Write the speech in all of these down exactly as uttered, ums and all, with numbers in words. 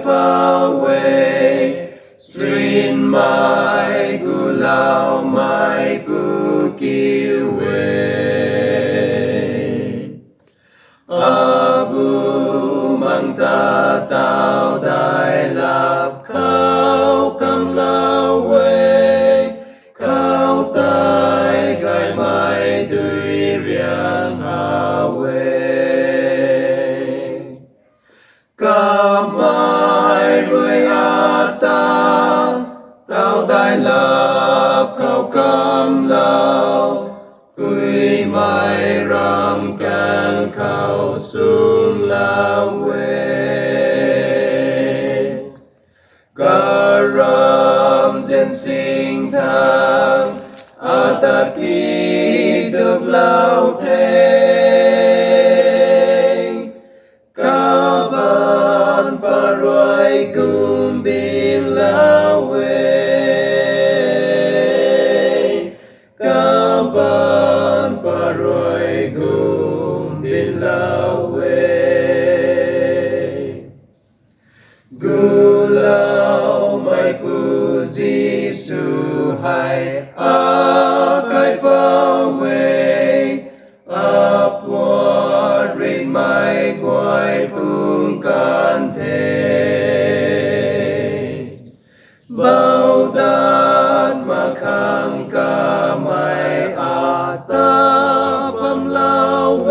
pou e, sinmei gulaumei pu kiu e. Abu mang ta taw dailap khou kanglou e, khou tei gaymei dui riang how e. Kamei rui ata, taw dailap khou kanglou, puimei ram kang khou sunglou e. Karam zian sing thang, ata ti duplou the. Kabaanc parui gumbinlou e, kabaanc parui gumbinlou e. Guloumeipu Jisu hei akaipouc e, apuat ringhmei guay pung kan the. Baudat mak khang kamei ata bamlou e,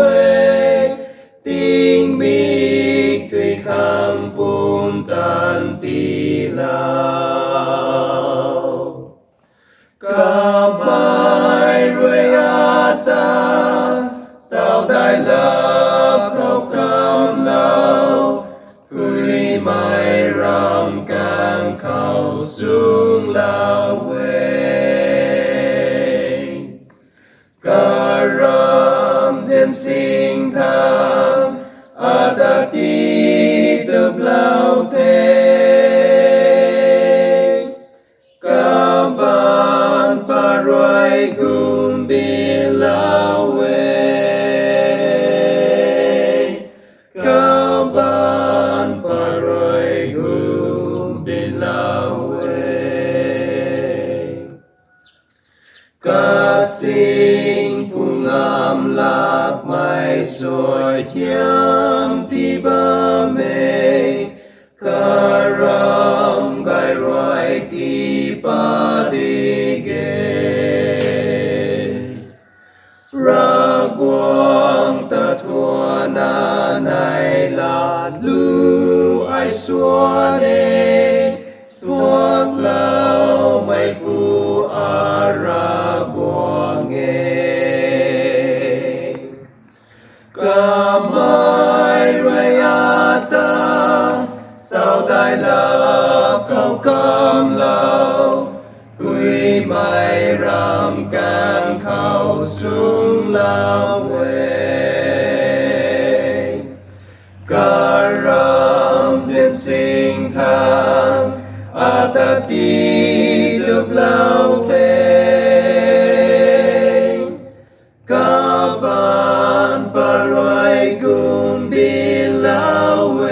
tingmik tui khang pumtan tiilou. Kamei rui ata, taw dailap khou kamlou, puimei ram kang khou sunglou e. Karam zian sing thang, ata ti duplou the. Kabaanc parui gumbinlou e, kabaanc parui gumbinlou e. Kasing pungam lakmei suaihiam tii bam e, karam gay rui tii pat di ge. Ravguangc ta thuana nei latlu ai suan e, thuakloumeipu a Ravguangc e. Kamei rui ata, taw dailap khou kamlou, puimei ram kang khou sunglou e. Karam zian sing thang, ata ti duplou the. Kabaanc parui gumbinlou e,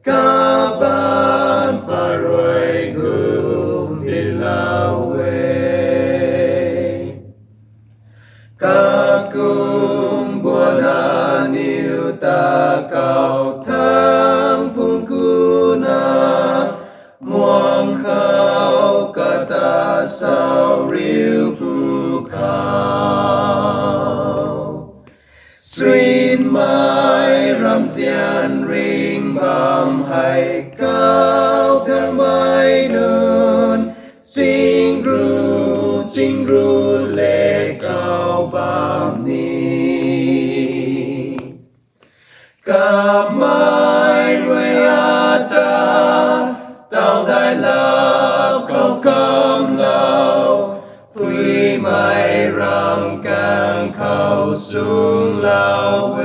kabaanc parui gumbinlou e. Kakum guana niw ta kau thangc phung kuna, muang khou kata sauriu pu khou, sinmei ramzian ringh bam hei kau thangmei nunc, chingru, chingru le kau bam ni. Kamei rui ata, taw dailap khou kamlou, puimei ram kang khou sunglou e.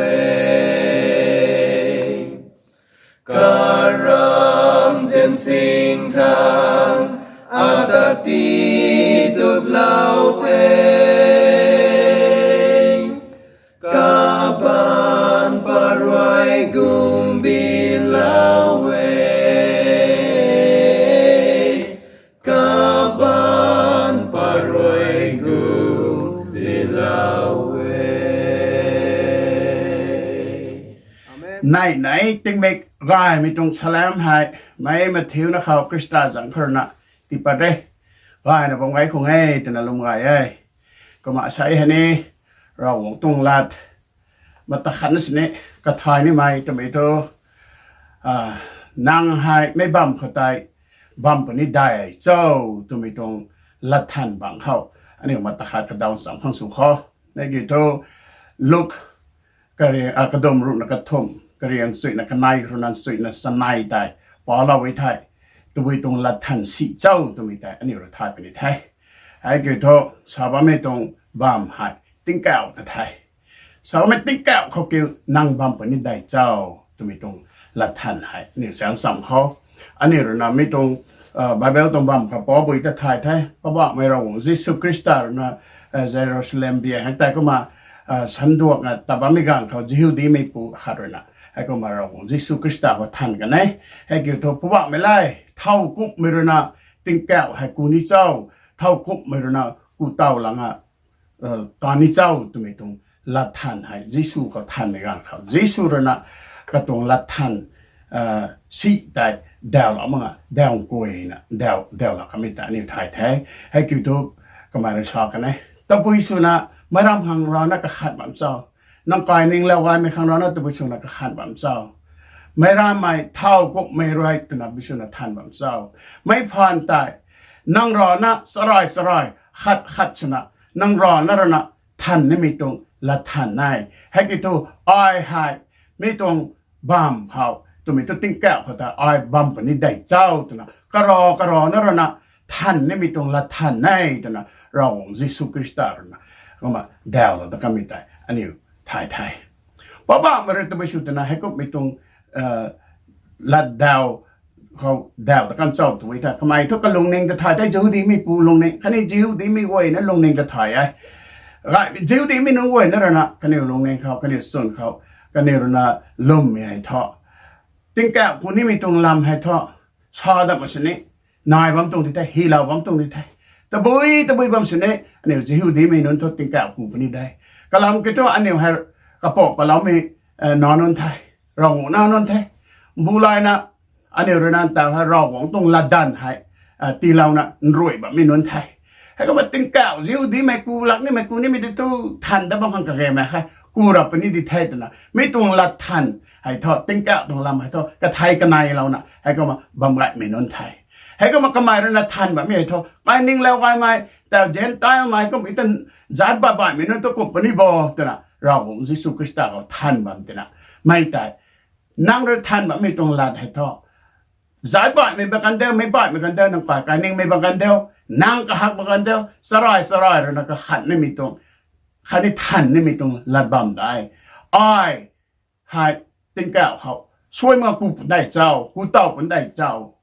Karam zian sing thang, ata ti duplou the. Kabaanc parui gumbinlou e. Nei nei tingmik gaymei tuang salam hei, mei mathiuna khou Khrista zanc khou rui na tiipat re. Gayna bam gay khang e twna lwm gay e. Kumna sei hei ni, Ravguangc tuang lat, mata khat na sini, kathay nimei twmei thu, nang hei meic bamv khou tei bam puni dei cho twmei tuang latthan bangc khou, aniu mata khat kadaw nchamc khang sw kho. Nei kiu thu, Luk, kadum ruhna kathumh, kariang chuina kanei rui na chuina chanei tei palou e thei, tabui tuang latthan si cho twmei tei aniu rui thay puni the. Hei kiu thu, sa bammei tuang bamv hei tingkauh ta the. Sa bammei tingkauh khou kiu nang bam puni dei cho twmei tuang latthan hei aniu cham cham kho. Aniu rui na mi tuang Bible tuang bamv khou pabui ta thay the. Poubauhmei Ravguangc Jisu Khrista rui na Jerusalem biak hei tei kumna sanduakna ta bammei ganv khou Jihudimeipu khat rui na, heikumna Ravguangc Jisu Khrista khou than kan e. Hei kiu thu, Poubauhmei le, thow kumhmei rui na tingkauh hei ku ni cho, thow kumhmei rui na ku taw lana ta ni cho twmei tuang latthan hei Jisu khou thanmei ganv khou, Jisu rui na katuang latthan si tei dawlou makna daw kuayna daw, dawlou kamei ta aniu thay the. Hei kiu thu, kamei rui sa kan e, tabui swna meic ram khang rana kakhat bam cho, nang kaininglau gaymei khang rana tabui swna kakhat bam cho, meic rammei thow kumhmei rui twna bui swna than bam cho, meic phaan tei nang rana charai charai, khat khat swna nang rana rui na than nimei tuang latthan e. Hei kiu thu, ai hei mi tuang bamv khou twmei thu tingkauh khou ta ai bam puni dei cho twna karaw karaw na rui na than nimei tuang latthan e twna Ravguangc Jisu Khrista rui na kumna dawlou ta kamei tei aniu thay the. Poubauhmei rui tabui sw twna heikumhmei tuang latdaw khou daw ta kan cho tw e ta, kamei thu kalungning ta thay the, Jihudimeipu lungning khatni Jihudimei guayna lungning ta thay e. Gaymei Jihudimei nunc guayna rui na kaniw lungning khou, kaniw chwn khou, kaniw rui na lwmmei hei thu, tingkauh ku nimei tuang lam hei thu, sa dat mak sini, nai bam tuang di the, hilou bam tuang di the. Tabui tabui bam sini, aniu Jihudimei nunc thu tingkauh ku puni de. Kalam kiu thu aniu hei kapou paloumei nac nunc the, Ravguangc nac nunc the. Mbu layna, aniu rui na taw hei Ravguangc tuang latdanv hei tiilouna nruai bammei nunc the. Heikumna tingkauh Jihudimei ku lak nimei ku nimei di thu than dat bam khang kagemei khe, ku rap puni di the twna mi tuang latthan hei thu, tingkauh tuang lam hei thu kathei kaneilouna heikumna bam gaymei nunc the. Heikumna kamei rui na than bammei hei thu, kaininglau gaymei, taw Gentile mei kum e ta, zat baih baihmei nunc tu kum puni bo twna Ravguangc Jisu Khrista khou than bam twna, mei tei nang rui than bammei tuang lat hei thu, zat baihmei bam kan diu, meic baihmei kan diu, nang kai kainingmei bam kan diu, nang kahak bam kan diu, charai charai rui na kakhat nimei tuang, khatni than nimei tuang lat bam de. Ai hei tingkauh khou suai mak ku puni dei cho, ku taw puni dei cho,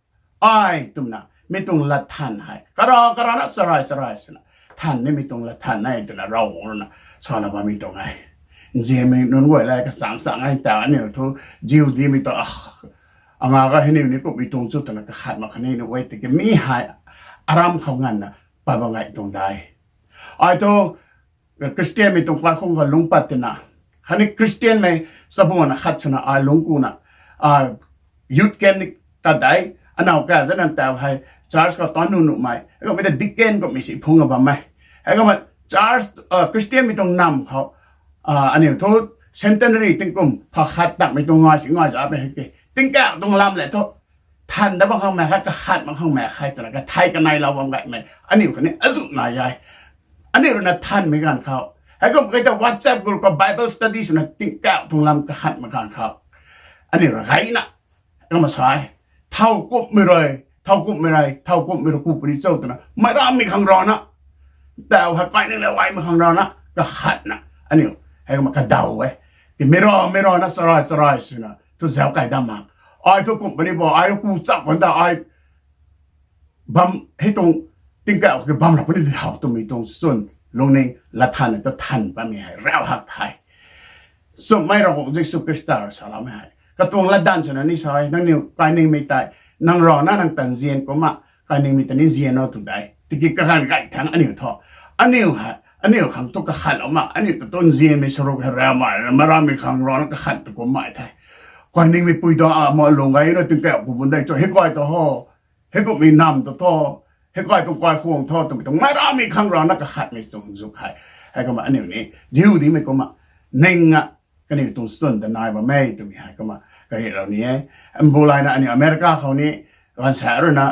ai twna mi tuang latthan hei karaw karaw na charai charai swna than nimei tuang latthan e twna Ravguangc rui na sana bammei tuang e. Nzianmei nunc guay le kachang chang e ta, aniu thu Jihudimei tu, anga ga hei niw ni kummei tuang cho twna kakhat mak khatni nu e tiki mi hei aram khou nganvna pat bam gay tuang de. Ai thu Khristianmei tuang kaikhung khou lungc pat tina, khatni Khristianmei chabuan akhat swna ai lungc kuna, youth camp ni tat de, anaw ka dana taw hei church khou tan nuh nuhmei, heikumna deacon kummei si phungc a bam e. Heikumna church, Khristianmei tuang namv khou aniu thu centenary tingkum pha khat takmei tuang ngai si ngai za mei hei ke, tingkauh tuang lam le thu than dat bam khang mak khe, kakhat mak khang mak khe twna kathei kaneilou bam gaymei aniu khatni azuh nai e. Aniu rui na thanmei ganv khou, heikum kei ta WhatsApp group khou Bible study swna tingkauh tuang lam kakhat mak ganv khou, aniu rui gayna, kumna sa e, thow kumhmei rui, thow kumhmei rui, thow kumhmei rui ku puni cho twna meic rammei khang rana, taw hei kaininglau gaymei khang rana kakhatna, aniu heikumna kadaw e. Timei ra mei rana charai charai swna thu zauc kai dam mak, ai thu kum puni bo, ai ku chak panda, ai bam hei tuang tingkauh ki bam ra puni di how twmei tuang chwn lungning latthan e tu than bammei hei rau hak the. Chummei Ravguangc Jisu Khrista rui saloumei hei katuang latdanv swna ni sa e, nangniw kainingmei tei nang rana nang tanzian kumna kainingmei ta ni nzian o tw de. Tiki kaganv gay thangc aniu thu, aniu hei aniu khang thu kakhatlou mak, aniu ta tu nzianmei saruk hei ramei, marammei khang rana kakhat tu kummei the. Kainingmei pui ta ama lung gay na tingkauh ku bun de cho, hei kai ta ho, hei kumhmei nam ta tho, hei kai tuang kai khwang tho twmei tuang meic rammei khang rana kakhatmei tuang zuk hei. Hei kumna aniu ni Jihudimei kumna ning a kaniw tuang chwn ta nai bam e twmei hei kumna karihlou ni e. Mbu layna aniu America khou ni ganvsaekc ruina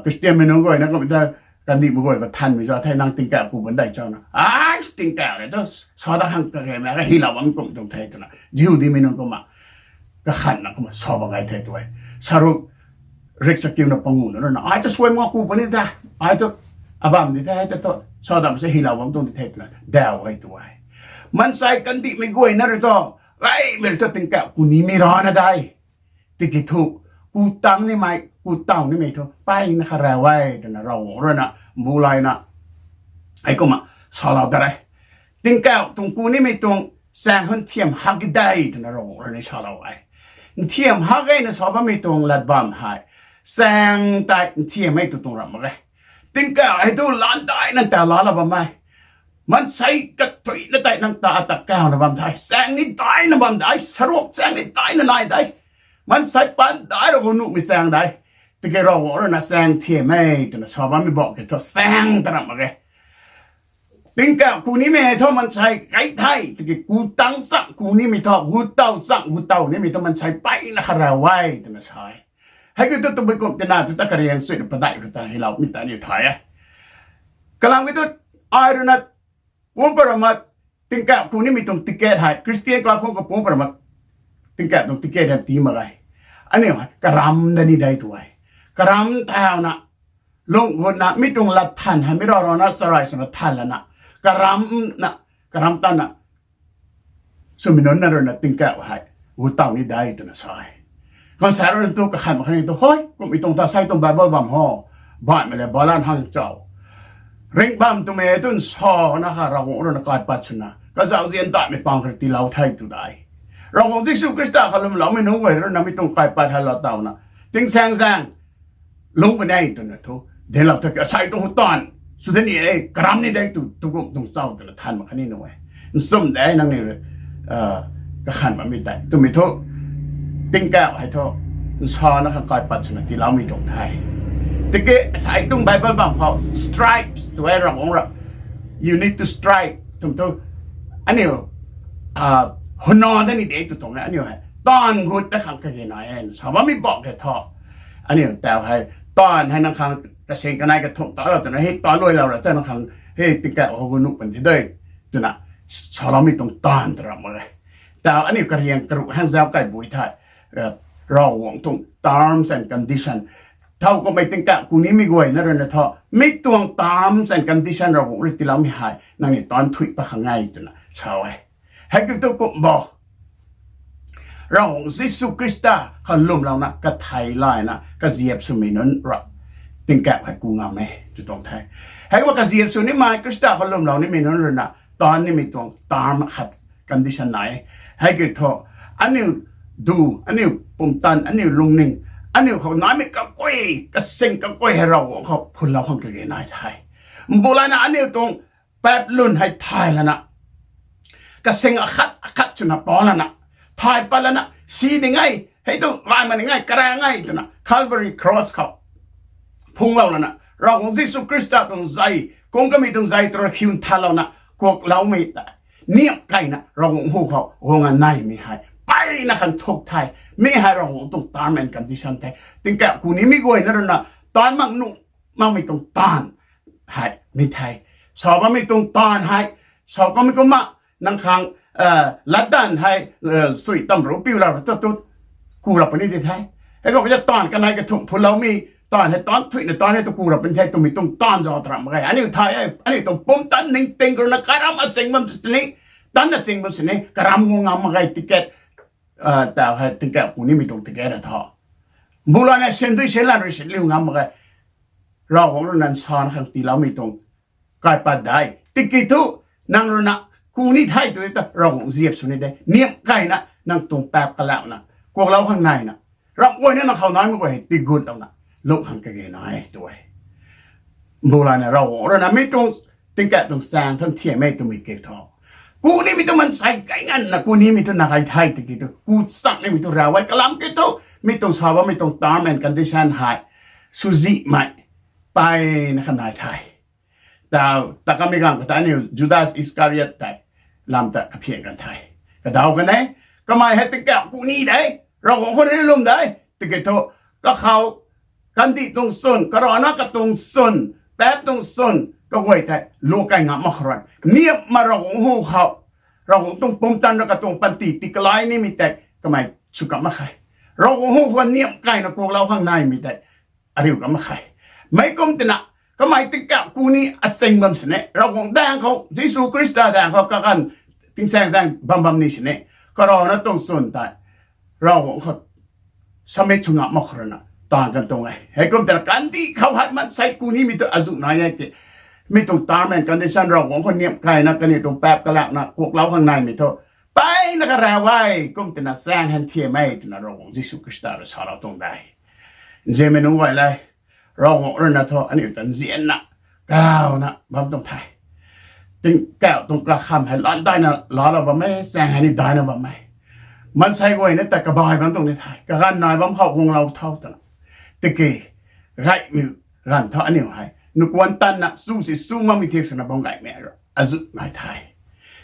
Christianmei nunc guayna kumna ta kandihmei guay kathanmei za the, nang tingkauh ku bun de cho na, ai tingkauh le tu sa dat khang kagemei kahilou bam kum tuang the twna Jihudimei nunc kumna kakhatna kumna sa bam gay the tu e. Saruk rik chakiuna panguhna ruina ai tu suai ma ku puni ta, ai tu abam di the, ai tu thu sa dat se hilou bam tuang di the twna daw e tu e. Maansei kandihmei guayna rui thu, gaymei rui thu tingkauh ku nimei rana de. Tiki thu, ku tang nimei, ku taw nimei thu mpeyna kha ra e twna Ravguangc ruina mbu layna hei kumna salou ta re. Tingkauh tuang ku nimei tuang chaeng thu nthiam hak ki de twna Ravguangc ruina salou e. Nthiam hak e na sa bammei tuang lat bam hei, chaeng tei nthiam e tu tuang ram mak ge. Tingkauh hei thu laan daina ta laalou bam e. Maansei kathuina tei nang ta ata kauna bam the, chaeng ni daina bam de, saruak chaeng ni daina nai de. Maansei paan dai rou khou nuhmei chaeng de. Tiki Ravguangc ruina chaeng nthiam e twna sa bammei bak ke thu chaeng ta ram mak ge. Tingkauh ku nimei hei thu maansei gay the, tiki ku tang chang ku nimei thu, gu taw chang gu taw nimei thu maansei mpeyna kha ra e twna sa e. Hei kiu thu tabui kum tina thu ta kariang chuina padeih khou ta hiloumei ta aniu thay e. Kalam kiu thu, ai ruina pumc parama tingkauh ku nimei tuang ticket hei, Christian kakhang khou pumc parama tingkauh tuang ticket hei tii mak ge. Aniu hei karam da ni de tu e. Karam thauna, lung gutna, mi tuang lat than hei mi rau rana charai swna than lana, karamna, karam tana swmei nunc na ruina tingkauh hei gu taw ni de twna sa e. Ganvsaekc ruina tu kakhat mak khatni tu, hoi, kummei tuang ta sei tuang Bible bam ho, baihmei le balan hang chau, ringh bam twmei tu nsa na kha Ravguangc ruina kaipat swna kazauh zian daihmei pang kha tiilou the tu de. Ravguangc Jisu Khrista kha lwmloumei nunc guay ruina mi tuang kaipat hei laa tawna, tingsaeng zaeng lungc puni twna thu, dinclou tha ki asei tuang taanv sw da ni e, karam ni de tu, tu kum tuang chau twna than mak khatni nu e. Nchumh de nangniw kakhan bammei tei twmei thu, tingkauh hei thu nsana kha kaipat swna tiiloumei tuang the. Tiki asei tuang Bible bam khou stripes tu e Ravguangc ra, you need to stripe twmei thu, aniu hwna da ni de tu tuang e, aniu hei taanv gut ta khang kage nai e sa bammei bak ke thu, aniu taw hei taanv hei nang khang kasing kanei kathumh talou twna hei taanv luailou ra ta nang khang hei tingkauh hou gu nuh pun the de twna saloumei tuang taanv ta ram mak e. Taw aniu kariang karuh hang zauc kaibui thei, Ravguangc tuang terms and condition, thow kummei tingkauh ku nimei guayna ruina thu mi tuang terms and condition Ravguangc rui tiiloumei hei nangniw taanv thuy pat khang e twna sa e. Hei kiu thu kum bo, Ravguangc Jisu Khrista khou lwmlouna kathei layna kaziap swmei nunc ra tingkauh hei ku ngam e tu tuang the. Hei kumna kaziap sw nimei, Khrista khou lwmlou nimei nunc ruina taanv nimei tuang term khat, condition nai e. Hei kiu thu aniu du, aniu pumtan, aniu lungning, aniu khou naimei kaguay, kasing kaguay hei Ravguangc khou phunlou khang kage nai the. Mbu layna aniu tuang paap lwn hei thay lana, kasing akhat akhat swna pau lana, thay pat lana, si ding e, hei tu gay mak ding e, karaeng e twna Calvary Cross khou phunglou lana, Ravguangc Jisu Khrista tuang zei, kung kamei tuang zei tw rui khiu nthanlouna kuakloumei ta, niamh keyna Ravguangc hu khou guang a neimei hei mpeyna khan thuk the. Mi hei Ravguangc tuang term and condition the. Tingkauh ku nimei guayna ruina taanv mak nuh makmei tuang taanv hei mi the. Sa bammei tuang taanv hei, sa kamei kumna nang khang latdanv hei sui tam ru piu la ra ta tu ku ra puni di the. Hei kumna taanv kanei kathumh phunloumei taanv hei taanv thuina taanv hei tu ku ra puni the twmei tuang taanv zauc ta ram mak ge. Aniu thay e, aniu tuang pumtan ningting khou ruina karam aching bam sini, tanna ching bam sini, karam guang ngam mak ge, ticket taw hei tingkauh ku nimei tuang ticket a thu, mbu layna syan dui syan lan rui siliu ngam mak ge. Ravguangc ruina nsana khang tiiloumei tuang kaipat de. Tiki thu nang ruina ku ni the tu ta Ravguangc ziap sw ni de. Niamh keyna nang tuang paap kalauna kuaklou khang neina, ramh guayna nang khou naimei guay hei tiigutlouna lungh khang kage nai tu e. Mbu layna Ravguangc ruina mi tuang tingkauh tuang chaeng thu nthiam e twmei kiu thu, Ku nimei tu mansei kai nganvna ku nimei tu na kai the tiki tu, ku chak nimei tu rav e. Kalam kiu thu, mi tuang sa bammei tuang term and condition hei swzihmei mpeyna kanei the. Tau ta kamei ganv khou ta aniu Judas Iscariot tei lam ta kaphian kan the. Kadaw kan e, kamei hei tingkauh ku ni de, Ravguangc khou ni lwm de, tiki thu, kakhou, kandih tuang swn, karana katuang swn, paap tuang swn kaguay tei lu kai ngam mak khou rui, niamh ma Ravguangc hu khou, Ravguangc tuang pumtan rui katuang panty tii kalai nimei tei kamei sw kam mak khe. Ravguangc hu khou niamh kaina kuaklou khang naimei tei ariu kam mak khe. Mei kum twna, kamei tingkauh ku ni aching bam sini, Ravguangc daeng khou, Jisu Khrista daeng khou kaganv tingsaengzaeng bam bam ni sini, karana tuang swn tei Ravguangc khou submit sw ngam mak khou rui na taanv kan tuang e. Heikum twna kandih khou hei mansei ku nimei tu azuh nai e ki, mi tuang term and condition Ravguangc khou niamh kaina kaniw tuang paap kalakna kuaklou khang naimei thu mpeyna karav e, kum twna chaeng han thiam e twna Ravguangc Jisu Khrista rui salou tuang de. Nzianmei nunc guay le, Ravguangc rui na thu aniu ta nzianna, kawna bam tuang the. Tingkauh tuang kakham hei lan daina laalou bam e, chaeng hei ni daina bam e. Mansei guayna ta kabai bam tuang ni the, kaganv nai bam khou guanglou tho twna. Tiki, gaymei ganv thu aniu hei nukuan tanna chu si chu makmei thiak swna bam gaymei azuh nai the.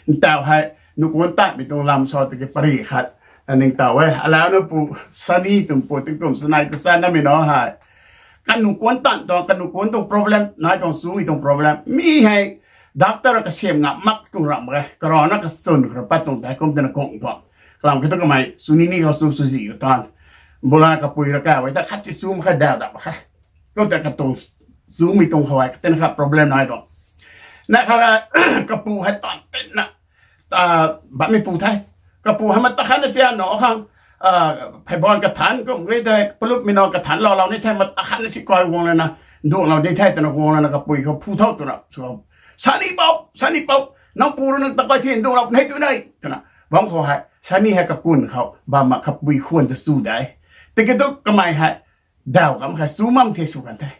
Ntau hei, nukuan tanmei tuang lam sa tiki pary khat, ningtow e, alau na pu, sani tuang pu, tingkum sanei ta chanamei na hei, kanukuan tan tuang, kanukuan tuang problem nai tuang, chumei tuang problem mi hei doctor kasiam ngam mak tuang ram e, karana kaswn khou pat tuang tei kum twna kung tuang. Kalam kiu thu kamei chu ni ni khou chu swzih khou tan, bula kapui rui kau e ta khat si chu mak khe, daw dap mak khe. Kum ta katuang chumei tuang khou hei katin kha problem nai tuang. Na kha, kapu hei tan tinna bammei pu the. Kapu hei mata khatna si na khang, pheybaanv kathanc kum ge tei, palupmei na kathanc loulou ni the, mata khatna si kai guang lana, nduanglou ni the twna guang lana kapui khou phu thau twna, sani pou, sani pou, nang pu rui nang ta kai thi nduanglou nei tu nei twna bam khou hei, sani hei kakun khou bam mak kapui khwan ta chu de. Tiki thu kamei hei daw kam khe, chu mak the sw kan the.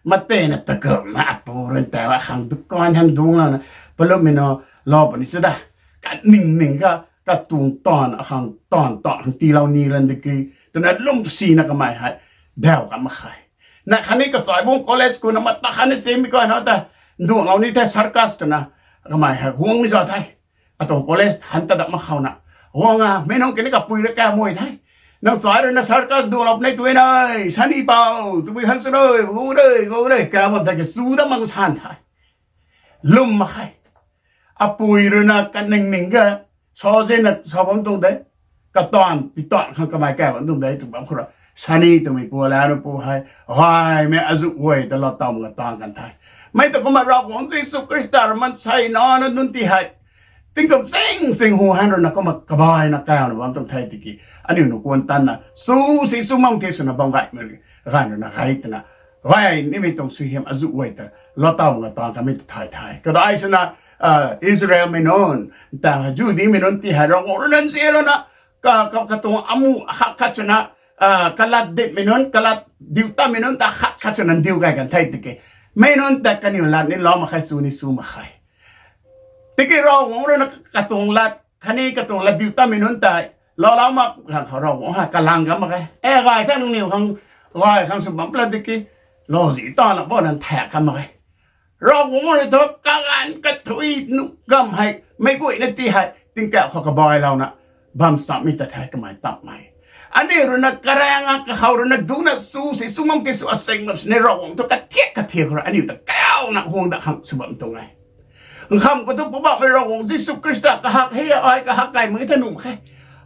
Matena ta kumna apu rui ta akhang dukan hang dungclouna, palupmei na lou puni chu da, kaningning ka, katuang taanv akhang taanv taanv khang tiilou ni lan di ki, twna lwm sina kamei hei daw kam mak khe. Na khatni kasai bung college khou na mata khatna simei kai na ta, nduanglou ni the circus twna kamei hei guangmei za the. Atuang college han ta dap mak khou na, guang a, mei nunc kini kapui rui kamui the. Nang sai rui na circus duanglou nei tu e, sani pou, tabui han sw de, gu de, gu de, ka bam the ki chu dat mak san the. Lwm mak khe. Apui rui na kaningning ka, sa zena sa bam tuang de, kataanv titaanv khang kamei ka bam tuang de tw bam khou rui, sani twmei pu, alau na pu hei, gaymei azuh guay ta lou taw nga taanv kan the. Mei ta kumna Ravguangc Jisu Khrista rui mansei nana nunc ti hei tingkum sing sing hu han rui na kumna kabaina kawna bam tuang the tiki, aniu nukuan tanna chu si chu mak the swna bam gaymei ganv rui na gay twna, gay nimei tuang suaihiam azuh guay ta lou taw nga taanv kanmei ta thay the. Kadai swna, Israelmei nunc, ta Judimei nunc ti hei Ravguangc rui nzianlouna, ka, ka, katuang amu khat khat swna, kalat dipmei nunc, kalat diu tatmei nunc ta khat khat swna ndiu gay kan the tiki, mei nunc ta kaniw lat ni lou mak khe, chu ni chu mak khe. Tiki Ravguangc rui na katuang lat khatni katuang lat diu tatmei nunc tei loulou mak ganv khou Ravguangc hei kalang kam mak khe. E gay the nangniw khang, gay khang sw bam pla tiki, lou zi ta na bo nan thak kam mak khe. Ravguangc rui thu kaganv kathui nuh kam hei meic guayna ti hei tingkauh khou kabailouna bam chammei ta the kamei tapmei. Aniu rui na karaeng a kakhou rui na duna chu si chu mak the sw asing bam sini Ravguangc thu kathiak kathiak khou rui aniu ta kawna guang dat khang sw bam tuang e. Nkham khou thu Poubauhmei Ravguangc Jisu Khrista kahak hei ai kahak kai mak the nuh khe.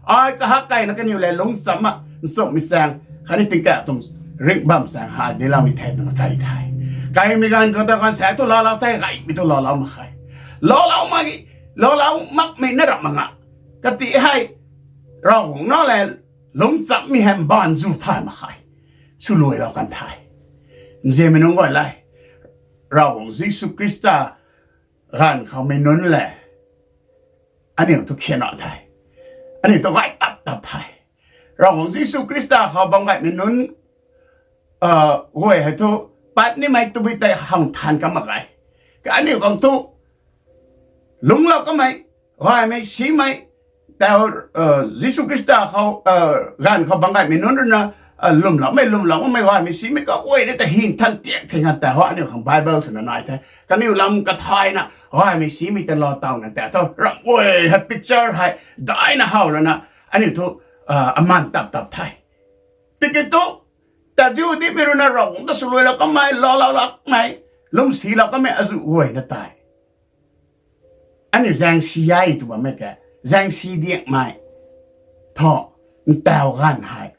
Ai kahak kaina kaniw le lungc cham a, nchumhmei chaeng khatni tingkauh tuang ringh bam chaeng hei dinclou ni the twna kai the. Kaimei ganv khou ta ganv saekc thu loulou the, gaymei thu loulou mak khe. Loulou mak, loulou makmei na rap mak nga. Kati hei Ravguangc na le lungc chammei hei mbaanv zu thay mak khe. Swluailou kan the. Nzianmei nunc guay le, Ravguangc Jisu Khrista ganv khoumei nunc le aniu thu khianna the. Aniu thu gay tap tap the. Ravguangc Jisu Khrista khou bam gaymei nunc guay hei thu pat nimei tabui tei hang than kam mak ge. Ka aniu khang thu lungclou kamei, gaymei simei, tau, Jisu Khrista khou, ganv khou bang gaymei nunc rui na, lwmloumei, lwmloumei gaymei simei kaguay ni ta hin than tiak thei ngan tau hou aniu khang Bible swna nai the. Kaniw lam kathayna gaymei simei ta lou tawna tau thu ramh guay hei picture hei daina how lana aniu thu aman tap tap the. Tiki thu, tadiu dimei rui na Ravguangc ta swluailou kamei, loulou lakmei, lwmsilou kamei azuh guayna tei aniu zaengsi e tw bammei ke, zaengsi diakmei thu, ntau ganv hei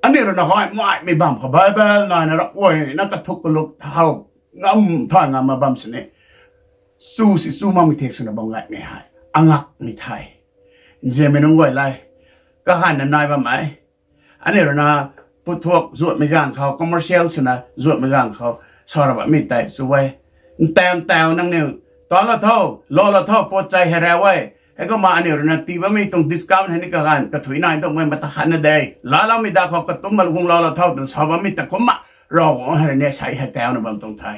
aniu rui na gaymaimei bam khou Bible naina ramh guayna kathuk kaluk how ngam thay ngam ma bam sini, chu si chu makmei thek swna bam gaymei hei angakmei the. Nzianmei nunc guay le, kaganvna nai bammei, aniu rui na puthuak zuatmei ganv khou, commercial swna zuatmei ganv khou sa ra bammei tei chu e, ntau ntau nangniw talou tho, loulou tho, puat chei hei rau e. Heikumna aniu rui na tii bammei tuang discount hei ni kaganv kathuic nai tuang mei mata khatna de, laaloumei da khou katumc ma lung loulou tho twna sa bammei ta kumna Ravguangc hei rui ni sei hei tauna bam tuang the.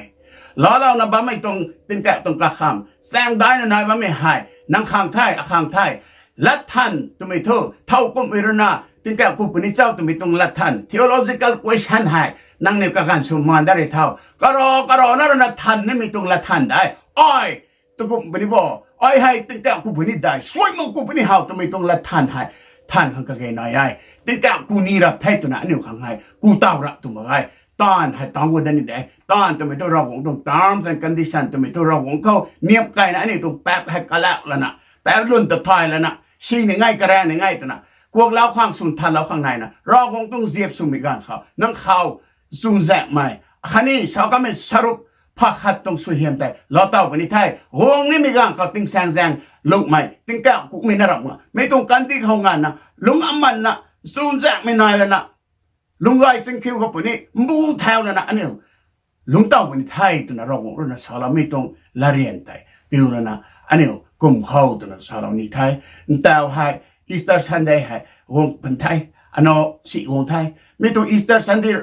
Laalouna bammei tuang tingkauh tuang kakham chaeng daina nai bammei hei nang khang the, akhang the. Lat than twmei thu thow kumhmei rui na tingkauh ku puni cho twmei tuang lat than, theological question hei nangniw kaganv sw maan dat ri tho. Karo karana rui na than nimei tuang lat than de, ai, takumh puni bo, ai hei tingkauh ku puni de, suai mak ku puni how twmei tuang lat than hei than khang kage nai e. Tingkauh ku ni rap the twna aniu khang hei ku taw rap tw mak e. Taanv hei tang gu dat ni de. Taanv twmei thu Ravguangc tuang terms and condition twmei thu Ravguangc khou niamh keyna aniu tuang paap hei kalau lana, paap lwn ta thay lana, si ni ngai, karaeng ni ngai twna kuaklou khang, swn thanlou khang naina Ravguangc tuang ziap swmei ganv khou nang khou chuzaenghmei khatni sa kamei saruk pha khat tuang suaihiam tei lou taw puni the. Guang nimei ganv khou tingsaengzaeng lungmei tingkauh kumhmei na ramh nga, mei tuang kandih khou nganvna lung amanna chuzaenghmei nai lana, lung gay chingkhiu khou puni mbu thau lana aniu lungc taw puni the twna Ravguangc rui na saloumei tuang latryan tei piu lana aniu kum khou twna salou ni the. Ntau hei Easter Sunday hei guang pan the, ano si guang the. Mi tuang Easter Sunday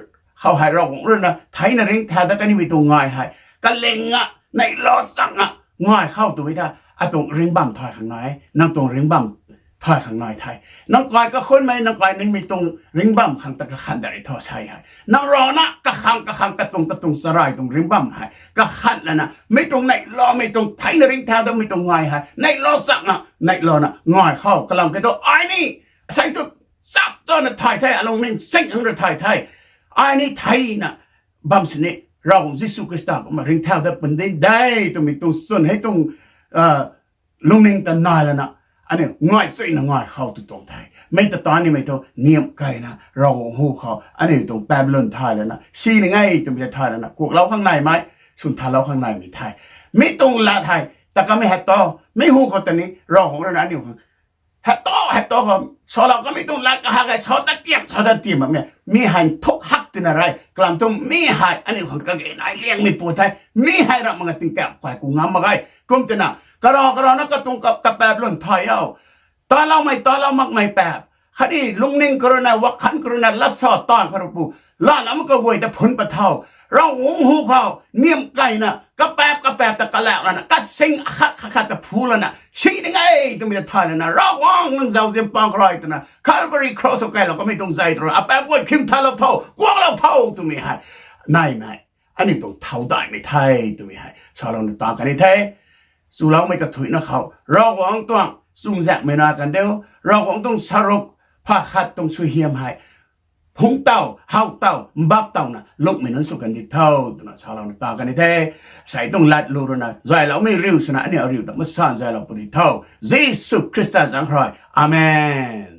khou hei Ravguangc rui na theina ringcthau dat kanimei tuang ngai hei kaling a, neihlou chang a ngai khou tw e tha. Atuang ringcbam thay khang nai, nang tuang ringcbam thay khang nai the. Nang kai kakhunmei, nang kai ningmei tuang ringcbam khang ta kakhan dat ri tho sei hei. Nang rana kakhang kakhang, katuang katuang charai tuang ringcbam hei kakhan lana, mi tuang neihloumei tuang theina ringcthau datmei tuang ngai hei neihlou chang a neihlouna ngai khou kalam khe tu ai ni sei tu chap chana thay the, alungning sing hang rui thay the. Ai ni theina bam sini Ravguangc Jisu Khrista kumna ringcthau dat pun ding de twmei tuang chwn hei tuang lungning ta nai lana aniu ngai chuyna ngai khou tu tuang the. Mei ta ta nimei thu niamh keyna Ravguangc hu khou aniu tuang paap lwn thay lana, si ni ngai twmei ta thay lana, kuaklou khang naimei, swn thanlou khang naimei the. Mi tuang lat hei ta kamei hei ta, mi hu khou ta ni Ravguangc rui na aniu khang hei ta, hei ta khou salou kamei tuang lat kahak hei sa ta tiam, sa ta tiam bammei, mi hei nthuk hak tina rei kalam thu mi hei aniu khang kage nai liangmei pu the. Mi hei ramh mak nga tingkauh kai ku ngam mak ge. Kum tina kara karana katuang ka, kapaap lwn thay o. Taloumei, talou makmei paap khatni lungning karana, wakhan karana lat sa taanv kha rui pu, lana ma kaguay ta phun pat tho. Ravguangc hu khou niamh keyna kapaap kapaap ta kalau lana, kasing akhat akhat ta phu lana, si ni ngai twmei ta thay lana, Ravguangc nang zauzian pang khou rui twna Calvary Cross khou kailou kamei tuang zei tu rui apaap guay khim thalou tho, kuaklou tho twmei hei naimei, aniu tuang thau daihmei the twmei hei salouna ta kan ni the. Chuloumei kathuicna khou Ravguangc tuang chuzaenghmei na kan diu, Ravguangc tuang saruk pha khat tuang suaihiam hei phungc taw, how taw, mbap tawna lungmei nunc sw kan di tho twna salouna ta kan ni the. Sei tuang lat lu rui na zayloumei riu swna aniu ariu ta masan zaylou pu di tho. Jisu Khrista zanc khou rui, amen.